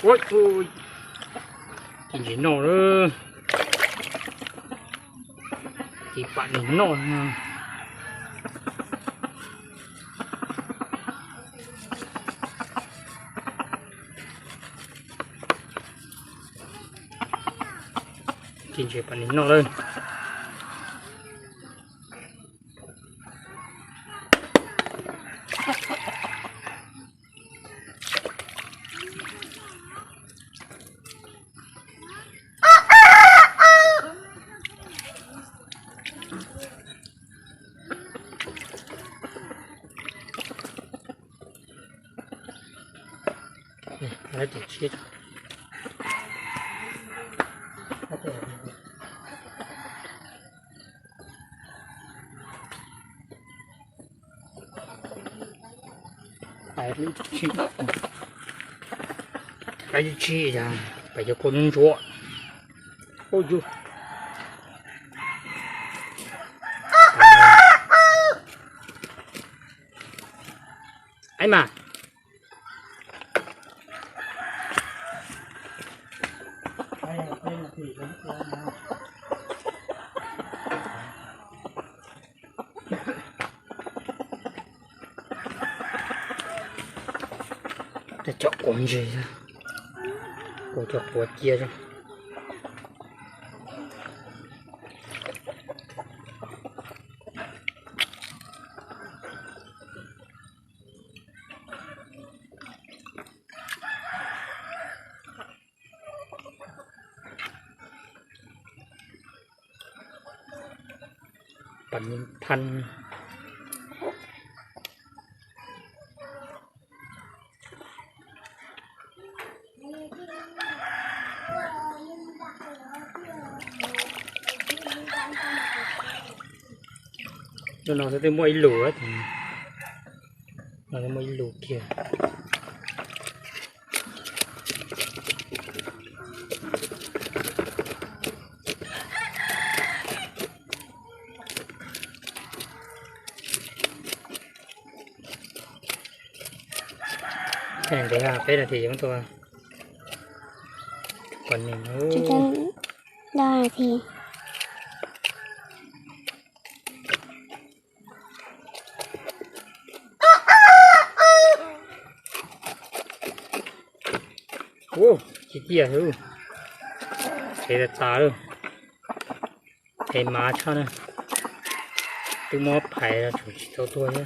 Ua, ua, ci ntses noj lawm. Ci pam nis noj. Ci ntses pam nis noj lawm. Pais tsi, pais cov kua ntsuab. Ub yus. Aib mas. Cov quav ntses, kuv cov quav cia. Pam nis phan. Lub no xwb twb muaj ib lus, no muaj ib lus kiag. Ntev peb nas this yuav tua qos nis. Ub, tsis tiaj, qhev tas tas lawm. Qhev mav tshaj na. Twb muab phais los tseem tsis tau tuag thiab.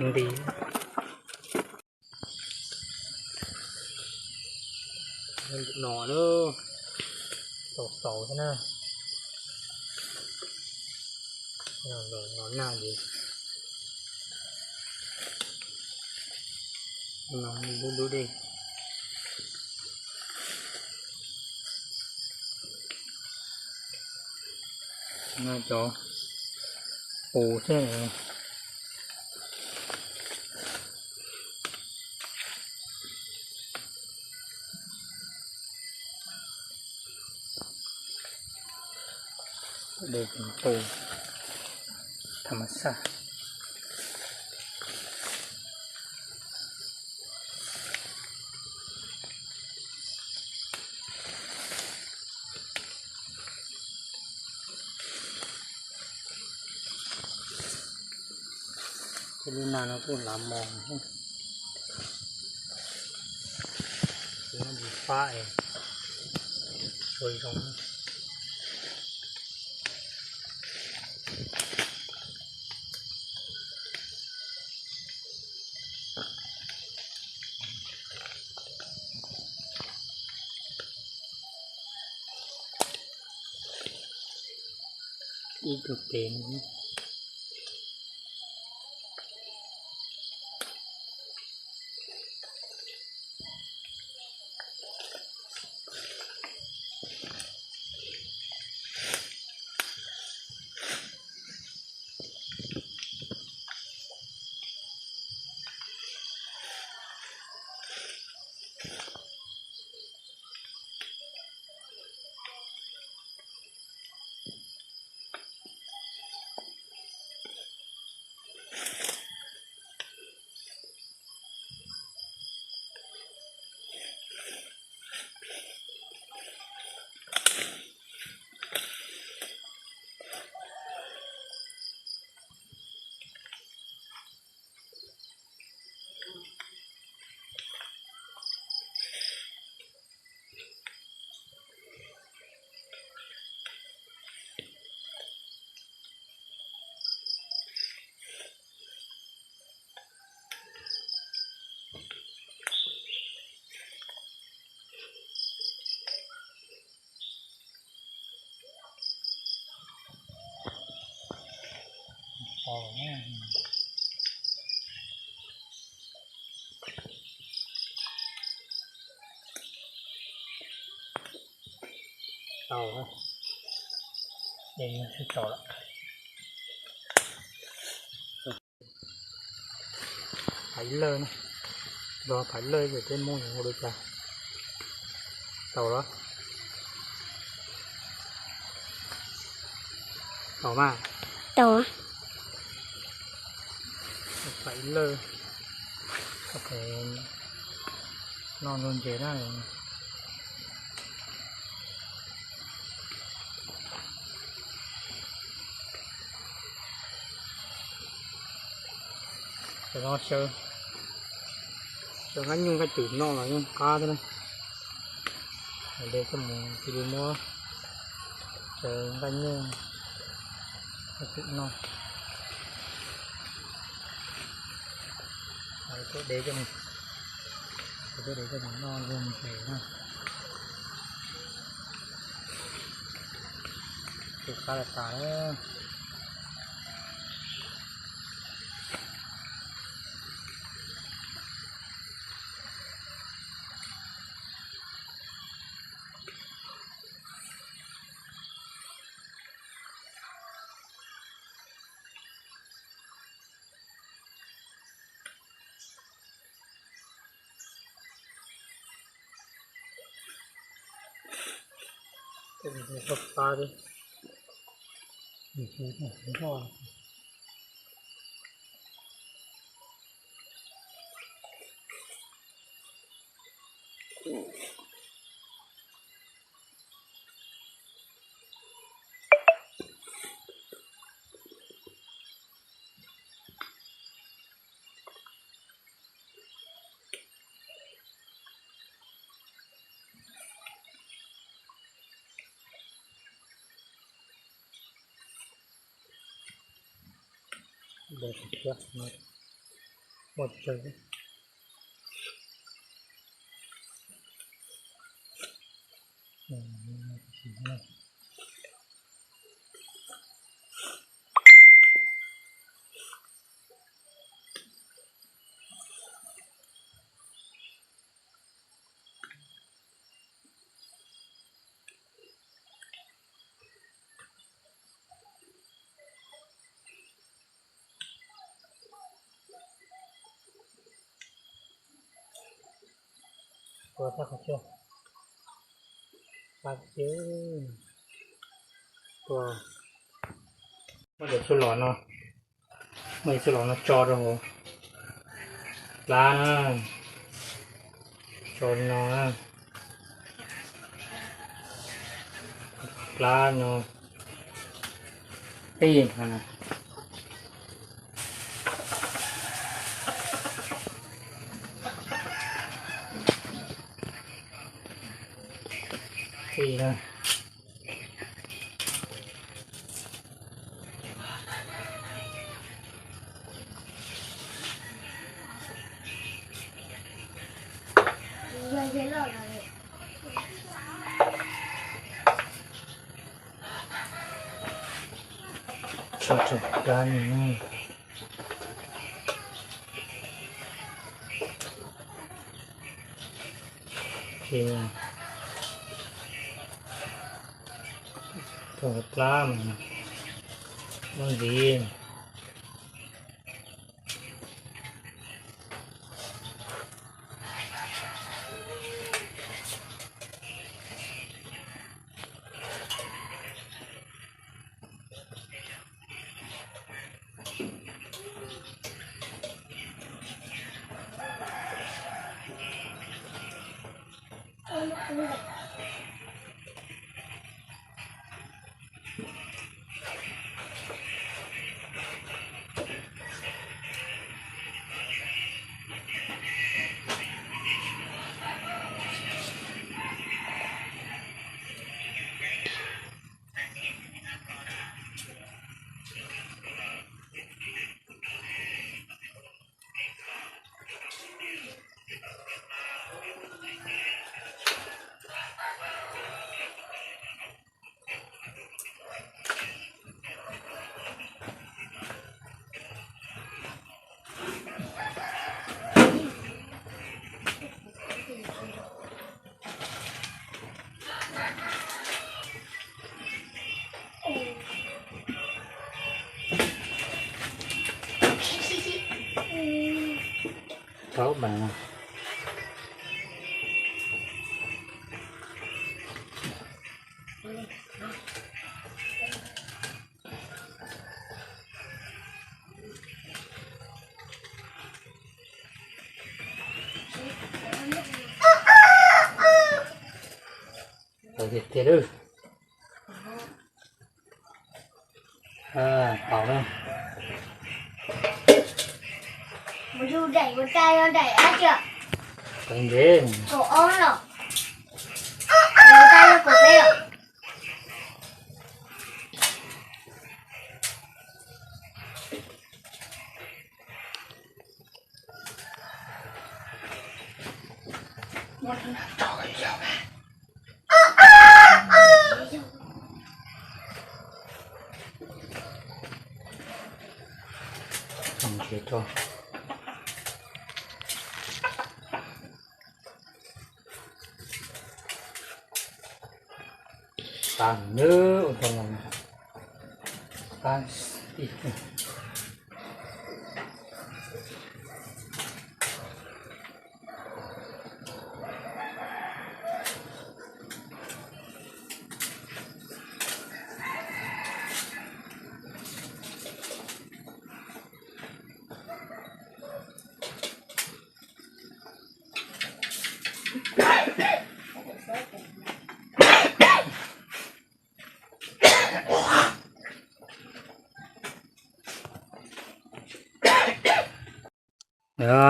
Nti. No na, xaus xaus thiab na. No nag li. No dub dub dej. No cov qus xwb. Dej qus tham mas xaj. Tej lub nag no kuj lav mos, tsis fab es tsuas zoo. Ib tug tes. Tau, es sib tau lawm. Phais lawj na, nrog phais lawj ces peb Hmoob yuav hu li cas? Tau los? Tau mas. Tau. Phais lawj, noj ntses na. Cov no xyaw nqaij nyuj nqaij twm noj los yeej qab thiab na. De coj mus cia li muab xyaw nqaij nyuj nqaij twm noj. Tuaj de coj mus, tuaj de coj mus noj zoo ntses na. Tus qab tas tas. Muaj tsawg. Tua thaj qhov tsua, pab kiag. Tua, muab cov tshuaj los no, muab cov tshuaj los no tso rau hauv plab na, tso li no na, plab no, qij no na. Qij na. Tso rau plab no. Rau plab mas muab ntxiv. Tau mas. Tiag tiag lawm. Tau na. Mus yug daim ua tais, daim dab tsi? Kaum ntev. Kaum ob los? Ua tais yog kaum peb los? Qab nws ua tau no, qab tij.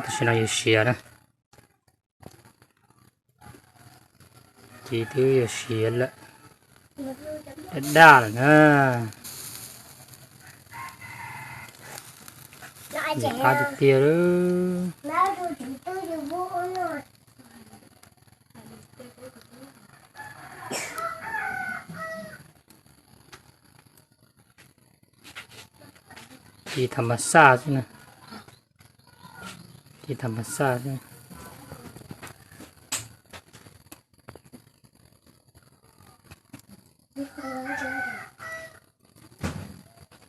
Tam sim no yus siav na, ci twb yog siav lawm, daj daj lawm na. Qab tiag tiag lawm. Ci tham mas xaj xwb na, ci tham mas xaj xwb.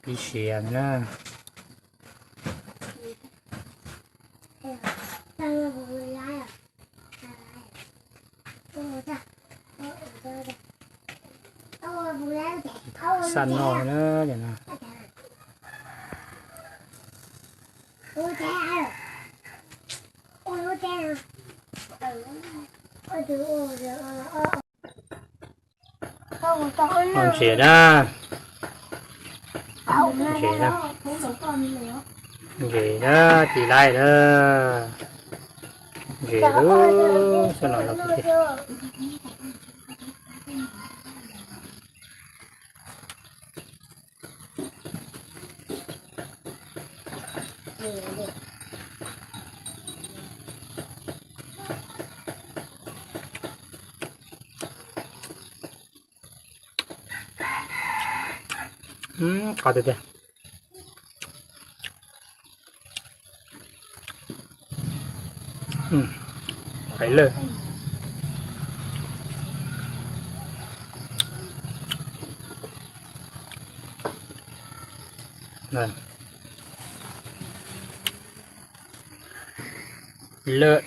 Pib siav na. Xaj noj na, no. Ntses na, ntses na, ntses na, ci laib na, ntses lub xab no no tiag. Qab tiag tiag. Qab lawm. Lawm.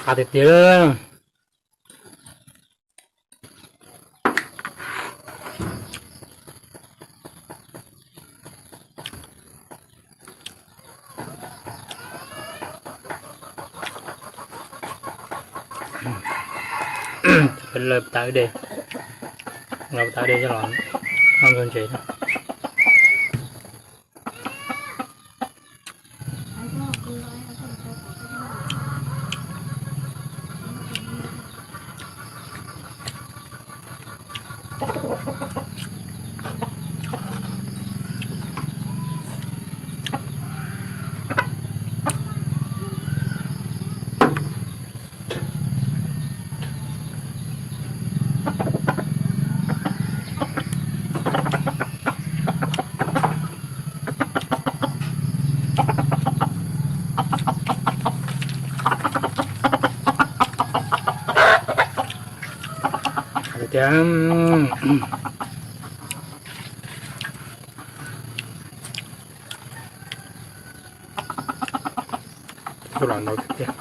Qab tiag tiag. Lawv tas de, lawv tas de coj los noj ntses. Tias, los ntau tiag.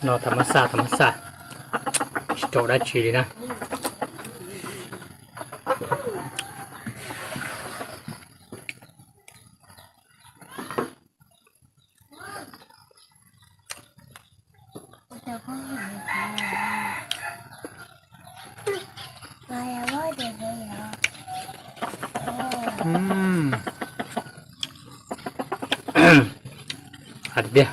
No tham mas xaj, tham mas xaj, tsis rau dab tsi li na. Hais tiag.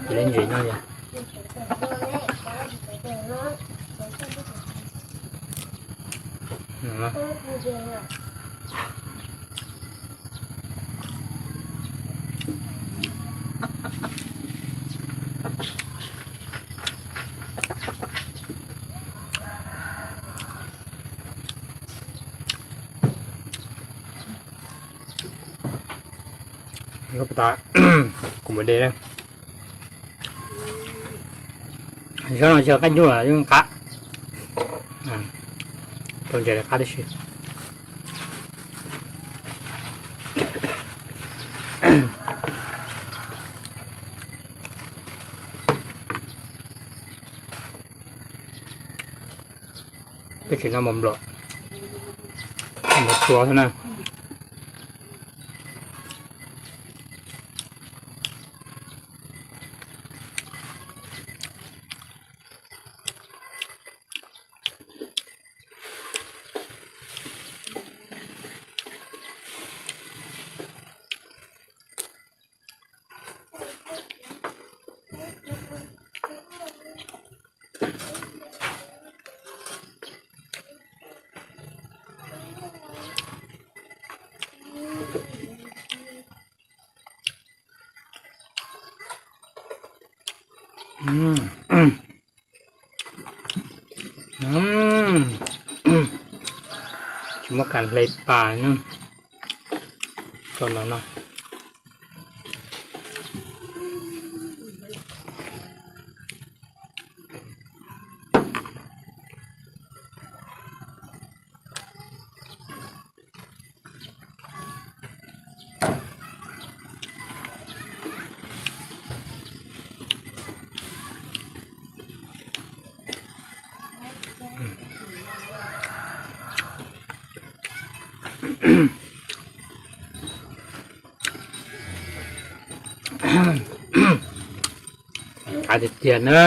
Ces leb ntsis no yog. Kuv mus de na. Zaub no tsis qab nyuj los yeej qab. Tau ntses qab tib si. Peb tsis noj mov nplom, mov txhua xwb na. Tsis muaj kas hle pas no. Tau no no. Qab tiag tiag na.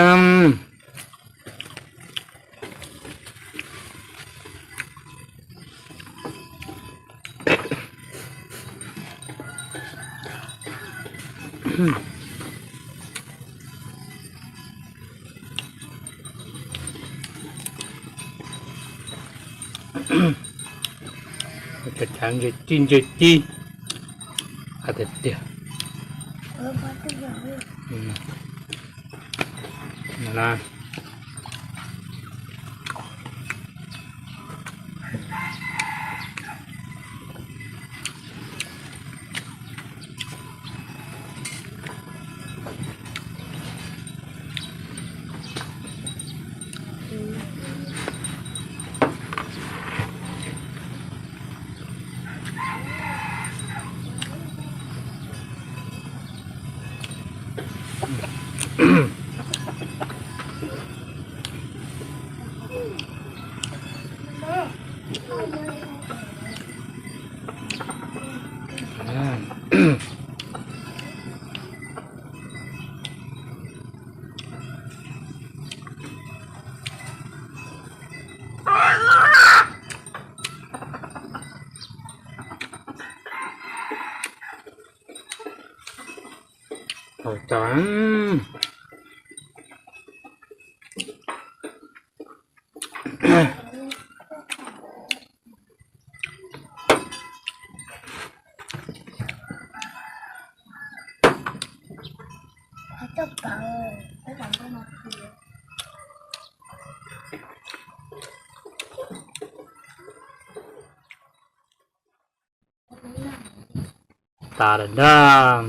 Cov ntses ci ntses ci. Qab tiag tiag. Tas lawm ntag.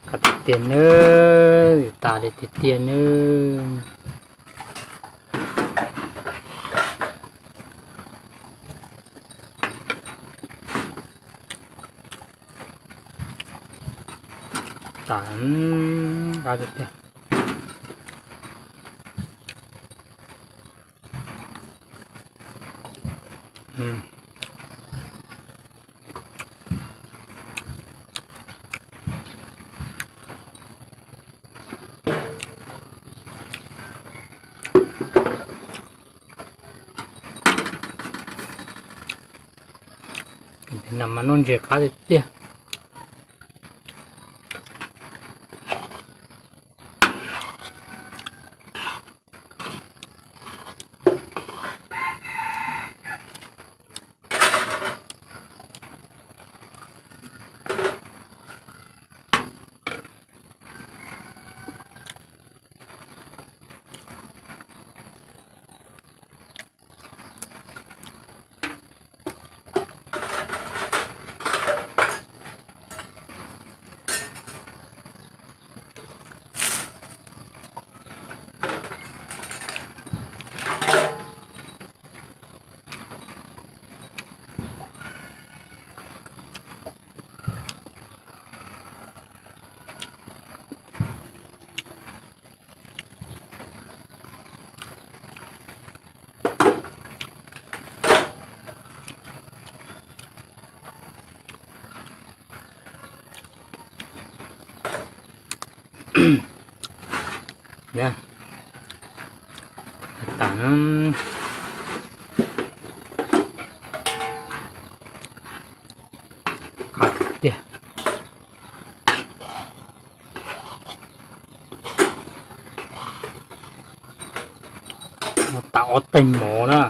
Qab tiag tiag nawb, tas li tiag tiag nawb. Tas, qab tiag tiag. Nam mas noj ntses qab tiag tiag. Tas, qab tiag. Tas ob teg mov na.